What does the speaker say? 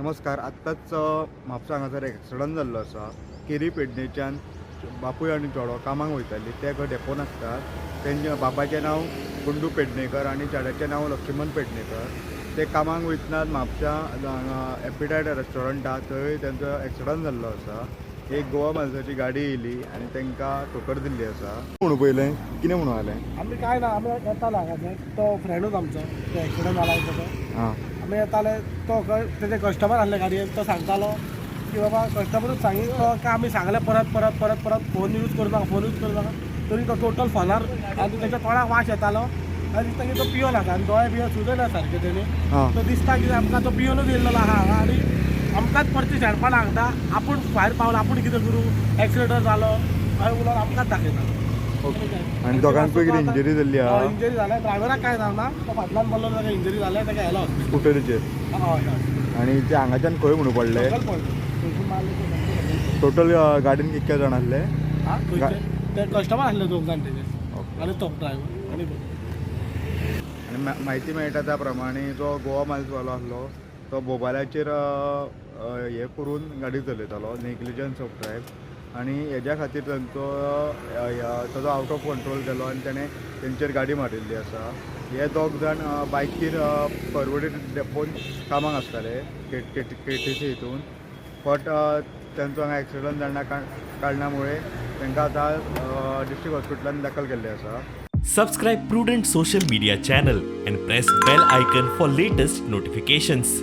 नमस्कार. आत्ताच म्हापसा हांगासर एक्सिडंट जाल्लो आसा. केरी पेडणेच्यान बापूय आनी चेडो कामाक वयताली. ते खंय डेपोन आसतात. तेंच्या बापायचें नांव गुंडू पेडणेकर आनी चेड्याचें नांव लक्ष्मण पेडणेकर. ते कामाक वयतना म्हापशा हांगा एपिटायट रेस्टॉरंट आहा थंय तेंचो एक्सिडंट जाल्लो आसा. एक गोवा मालसाची गाडी येयली आनी तांकां ठोकर दिल्ली आसा. म्हणून पयलें कितें म्हणून जालें? आमी काय ना, आमी येताले हांगासर. तो फ्रेंडूच आमचो, तो एक्सिडंट जाला पळय तो. आमी येताले, तो खंय तेजे कस्टमर आसले गाडयेन. तो सांगतालो की बाबा, कस्टमरूच सांगी तो काय आमी सांगलें परत परत परत परत, फोन यूज करूं नाका, फोन यूज करूं नाका, तरी तो टोटल फोनार आनी तेच्या तोंडाक वास येतालो आनी दिसता की तो पियोन आसा आनी दोळे बिये सुजयले सारके तेणी. तो दिसता की आमकां तो पियोनूच येयल्लो आहा हांगा आनी आमकांच परती शेणपणां सांगता. आपूण भायर पावलो, आपूण कितें करूं, एक्सिडंट जालो अशें उलोवन आमकांच दाखयता. ओके, आनी दोगांकूय कितें इंजरी जाल्ली आहा? इंजरी जाल्या. ड्रायव्हराक काय जावना. तो फाटल्यान पडलो, ताका इंजरी जाल्या, ताका हेलो. स्कुटरीचेर? हय हय. आनी ते हांगाच्यान खंय म्हणून पडले? सकयल पडलो, थंयसून मारले ते सामके सकयल. टोटल गाडीन कितके जाण आसले? हा, खंयचे? ते कस्टमर आसले दोग जाण तेजे आनी तो ड्रायव्हर आनी तो. आनी म्हायती मेळटा त्या प्रमाणे जो गोवा मायल्सवालो आसलो तो मोबायलाचेर हें करून गाडी चलयतालो, नेग्लिजन्स ऑफ ड्रायव, आनी हेज्या खातीर तांचो ताजो आवट ऑफ कंट्रोल गेलो आनी तेणें तेंचेर गाडी मारिल्ली आसा. हे दोग जाण बायकीर परवरी डेपोन कामाक आसताले, K K K T C हितून. बट तेंचो हांगा एक्सिडंट जाल्ल्या कारणा मुळे तांकां आतां डिस्ट्रिक्ट हॉस्पिटलान दाखल केल्ले आसा. Subscribe Prudent Social Media channel and press bell icon for latest notifications.